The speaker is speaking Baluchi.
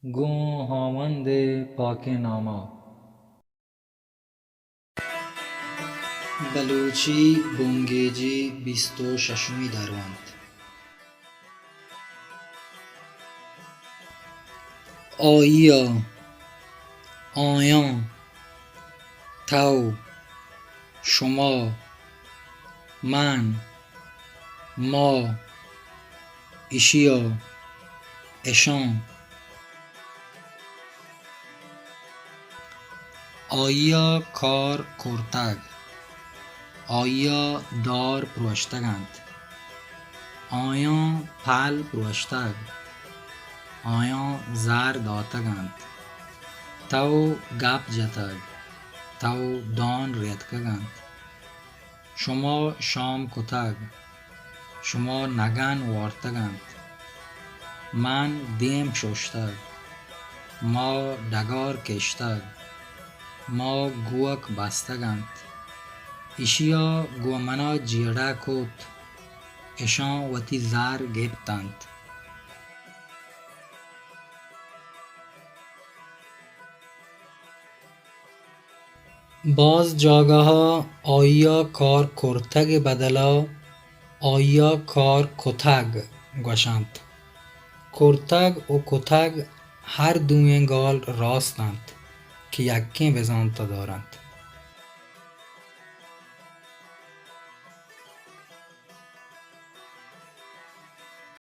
گوں ہاوند ءِ پاکیں نام ءَ۔ بلوچی بنگیجی بیست ءُ ششمی درونت۔ آئی ءَ، آیاں، تو، شما، من، ما، ایشی ءَ، اشاں۔ آئی ءَ کار کرتگ۔ آئی ءَ دار پروشتگ اَنت۔ آیاں پل پروشتگ۔ آیاں زر داتگ اَنت۔ تو گپ جتگ۔ تو دان ریتکگ اَنت۔ شما شام کتگ۔ شما نگن وارتگ اَنت۔ من دیم ششتگ۔ ما ڈگار کشتگ۔ ما گوک بستگ اَنت۔ ایشی ءَ گوں من ءَ جیڑہ کت۔ اشاں وتی زر گپت اَنت۔ باز جاگہ ءَ آئی ءَ کار کرتگ ءِ بدل ءَ آئی ءَ کار کتگ گوش اَنت۔ کرتگ ءُ کتگ ہر دوئیں گال راست اَنت کہ یکیں بزانت ءَ دار اَنت۔